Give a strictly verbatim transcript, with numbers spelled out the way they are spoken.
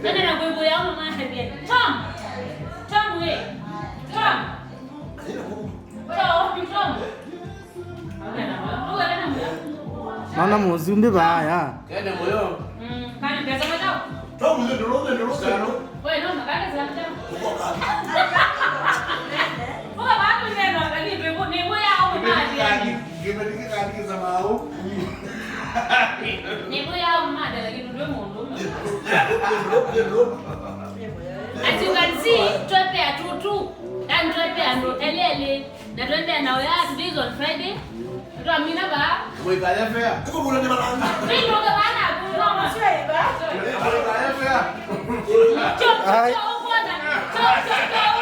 Kana na kwĩkũya ũmwe mahavye. Tom! Tom we! Tom! Tom! Tom! Mana mũsumbĩ vaya. Kene mũyo. Mm, kana pesa matao. Tom, ndio, ndio, ndio, ndio. Wewe no makana sana. Kwa watu ndio angalia pepo ni moya au mali. Kipindi kikandikisa mau. Nĩvo ya ũmũmanthe, lakini ndwĩ mũndũ ũmwe. As you can see, twepea tutu, yani twepea andũ elĩ elĩ, na twendea na ũya, today is on Friday. Twamina vaa. Mwĩkaya fea. Iko bula ni malanga. Ndio vana kuno. Mwĩkaya fea. Cho, cho, cho, ukwona. Cho, cho, cho.